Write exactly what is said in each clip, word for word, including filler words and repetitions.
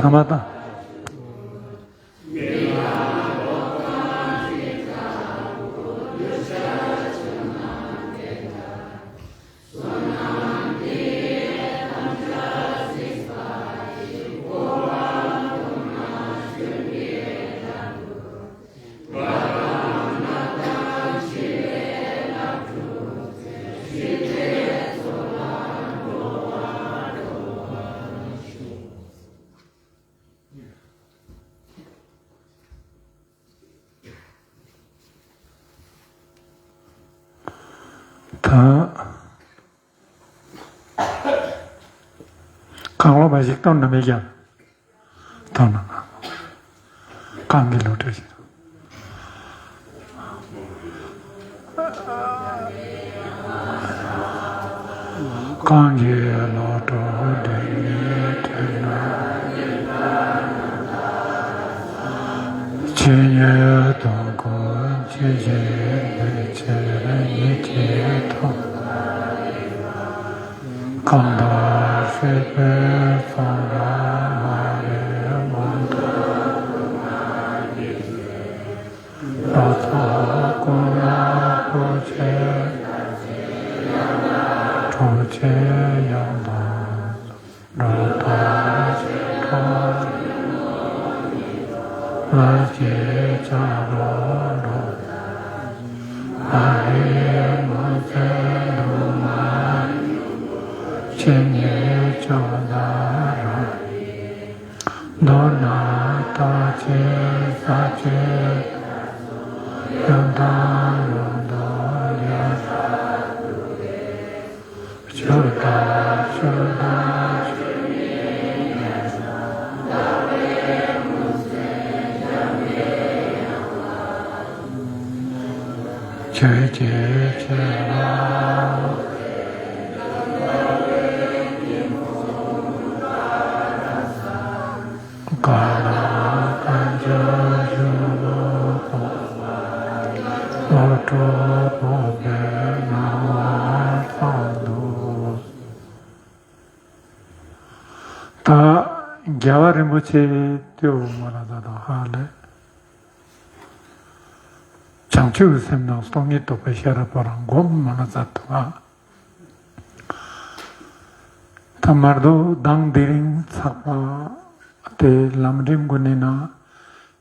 མ་ད། ད་གང་ལོ་བ་ཞིག་གཏོང་ན་མེད་ཀྱང་། གཏོང་ན་གང་གི་བློ་གྲོས་ཤིག་གང་གི་བློ་གྲོས་འདི་ཉིད་དྲན་ན། ཇི་སྙེད་དུ་ཀུན་གྱི་རྗེས་འདི་ཕྱིར་ཉིད་ཀྱིས་མཐོང་། གང་དག་སྲིད་པའི་ཚོགས་རྣམས་མ་རིག་མུན་པ། ལོག་རྟོག་ཀུན་ལ་སྤོ་བྱེད། འཕྲོག་བྱེད་ཡང་དག་སྒྲོ་བཏགས་ཕྱིར་འཕྲོག་ལས་སྐྱེས་ཀྱང་བློ་འགྲོ། མ་རིག་མུན་སེལ་དུ་མ། ཇི་སྙེད་ཕྱོགས་དག་རབ། མདོར་ན་བརྟག་བྱའི་ས་བཅུ། ཡང་དག་ལུགས་ལྡོག་རྒྱལ་སྲས་ཐུགས་རྗེ། བཅུ་དག་བཅུ་དག་བཅུ་གཉིས་ཡན་ཆད། ཆོས་ཀྱི་ཆོས་ལ། གང་ལ་གང་འབྱོར་བཞུགས་ལོ་ཏོག། བློ་གྲོས་སྤོབས་པའི་སྣང་བ་སངས་རྒྱས། ད་རྒྱལ་བ་རིན་པོ་ཆེ་ཏེ་བོ་མོལ་ལ་མཛད་དོ་ཧ་ལེ། བྱང་ཆུབ་ཀྱི་སེམས་དང་སྟོང་ཉིད་རྟོགས་པའི་ཤེས་རབ་པོ་རང་སྒོམ་མོལ་ལ་མཛད་དོ་ཧ། ད་མར་དོ་མདང་དེ་རིང་ཚགས་པ་ཏེ་ལམ་རིམ་གུན་ནི་ནང་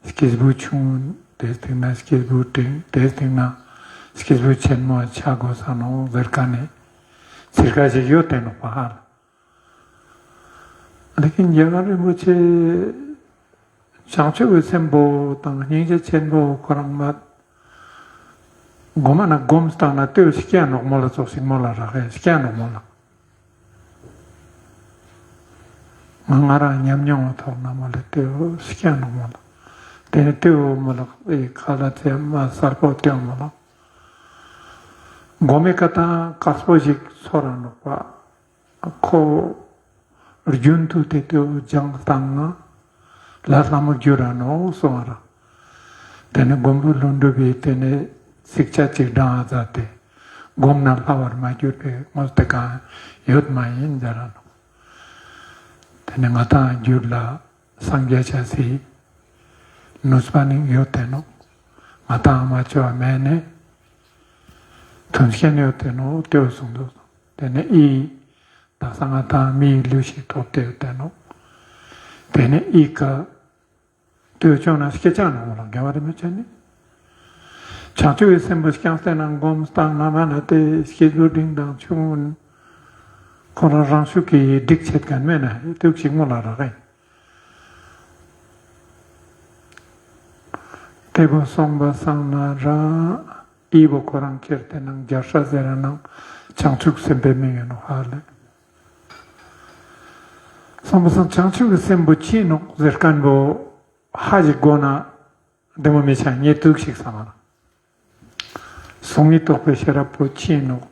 སྐྱེས་བུ་ཆུང་ངུ་ཏེའི་སྟིང་ནེ་སྐྱེས་བུ་འབྲིང་ཏེའི་སྟིང་ནེ་སྐྱེས་བུ་ཆེན་མོ་ཆ་དགོས་ས་ནོག་ཟེར་ཁན་ནི་ཚིར་ཁ་ཞིག་ཡོད་དེ་ནོག་པ་ཧ་ལེ། ལེ་ཀིན་རྒྱལ་བ་རིན་པོ་ཆེ་བྱང་ཆུབ་ཀྱི་སེམས་པོ་དང་སྙིང་རྗེ་ཆེན་པོ་ཁོ་རང་མ་གོ་མ་ན་སྒོམ་སྟངས་ན་ལྟོས་ཤིག་ཡ་ནོག་མོལ་ལ་ཙོགས་ཤིག་མོལ་ལ་རག་ཡ་ཤིག་ཡ་ནོག་མོལ་ལ། ང་ང་རང་ཉམས་མྱོང་བ་ཐོག་ན་མོལ་ལ་ལྟོས་ཤིག་ཡ་ནོག་མོལ་ལ། ཏེ་ནེ་ལྟོས་མོལ་ལ་ཨེ་ཁ་ལ་ཙེ་མ་གསལ་པོ་ལྟོས་མོལ་ལ། གོ་མའི་ཀ་ཏང་དཀགས་པོ་ཞིག་ཚོར་ར་ནོག་པ། ཁོ་རྒྱུན་དུ་ཏེ་ཏེ་སྦྱངས་བཏང་ན་ལ་ལྷ་མོ་འགྱུར་ར་ནོག་སོང་བ་ར། ཏེ་ནེ་མགོན་པོ་ཀླུ་སྒྲུབ་པའི་ཏེ་ནེ་ཚིགས་བཅད་ཅིག་བགྲང་ང་མཛད་དེ་སྒོམ་ན་ལྷ་བར་མ་གྱུར་པའི་དངོས་དེ་གང་ཡོད་མ་ཡིན་ཟེར་ར་ནོག། ཏེ་ནེ་ང་ཏང་རྒྱུད་ལ་ སངས་རྒྱས་ཆ་སི་ནུས་པ་ནི་ཡོད་དེ་ནོག། ང་དང་མ་ཅོ་བ་མེད་ནས་མཐུན་རྐྱེན་ཡོད་དེ་ནོག་ཏེ་བོ་གསུངས་འདུག། ཏེ་ནེ་ཨི་དག་ས་ང་དང་མིའི་ལུས་ཤིག་ཐོབ་སྟེ་ཡོད་དེ་ནོག། ཏེ་ནེ་ཨི་ཀ་ཏེ་བོ་ཅོ་ན་སྐྱེ་ཅེས་ནོག་མོལ་ལ་རྒྱལ་བ་རིན་པོ་ཆེ་ནི། བྱང་ཆུབ་ཀྱི་སེམས་པོ་བསྐྱངས་ཏེ་ན་སྒོམ་སྟངས་ན་མ་ན་ཏེ་སྐྱེ་དགུ་འབྲིང་དང་ཆུང་ངུན་ཁོ་རང་རང་ཤུགས་ཀྱིས་འགྲིག་ཆེད་ཁན་མེད་ན་ཏེ་བོ་ཞིག་མོལ་ལ་རག་ཨིན། ཏེ་བོ་སོང་པ་སང་ན་ར་ཨི་བོ་ཁོ་རང་ཁྱེར་ཏེ་ནང་རྒྱལ་སྲས་ཟེར་ར་ནང་བྱང་ཆུབ་སེམས་དཔའི་མིང་ཡིན་ནོག་ཧ་ལེ། སོང་པ་སང་བྱང་ཆུབ་ཀྱི་སེམས་པོ་ཅི་ནོག་ཟེར་ཁན་བོ་ཧ་ཅིག་གོ་ན་བདེ་མོ་མི་ཆ་ཉེ་དུག་ཞིག་བསམ་ལ། གཟུགས་ནི་རྟོག་པའི་ཤེས་རབ་པོ་ཅི་ནོག།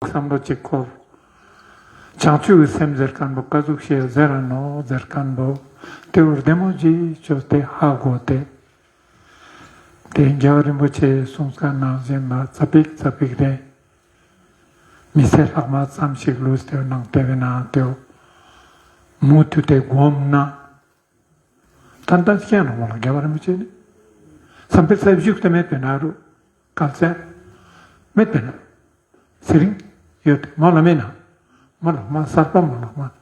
བསམ་བློ་ཅིག་འཁོར། བྱང་ཆུབ་ཀྱི་སེམས་ཟེར་ཁན་བོ་ཀ་ཟུག་ཤིག་ཟེར་ར་ནོག་ཟེར་ཁན་བོ་ཏེ་བོ་བདེ་མོ་ཅིག་ཅོས་ཏེ་ཧ་གོ་སྟེ། ཏེ་རྒྱལ་བ་རིན་པོ་ཆེའི་གསུངས་ཁན་ནང་བཞིན་ལ་ཙ་པིག་ཙ་པིག་རེ་མི་ཚེ་ལྷག་མ་ཙམ་ཞིག་ལུས་ཏེ་ནང་ཏེ་བོའི་ནང་ཏེ་བོ་མུ་མཐུད་དེ་སྒོམ་ན། ཏན་ཏན་སྐྱེ་ནོག་མོལ་ལ་རྒྱལ་བ་རིན་པོ་ཆེ་ནི། བསམ་པའི་ཚབ་ཞུགས་ཏེ་མེད་པའི་ན་རུ། གལ་ཏེ་མེད་པའི་ན། ཚེ་རིང་ཡོད་དེ་མོལ་ལ་མེད་ན། མོལ་ལ་མ་གསར་པ་མོལ་ལ་མ།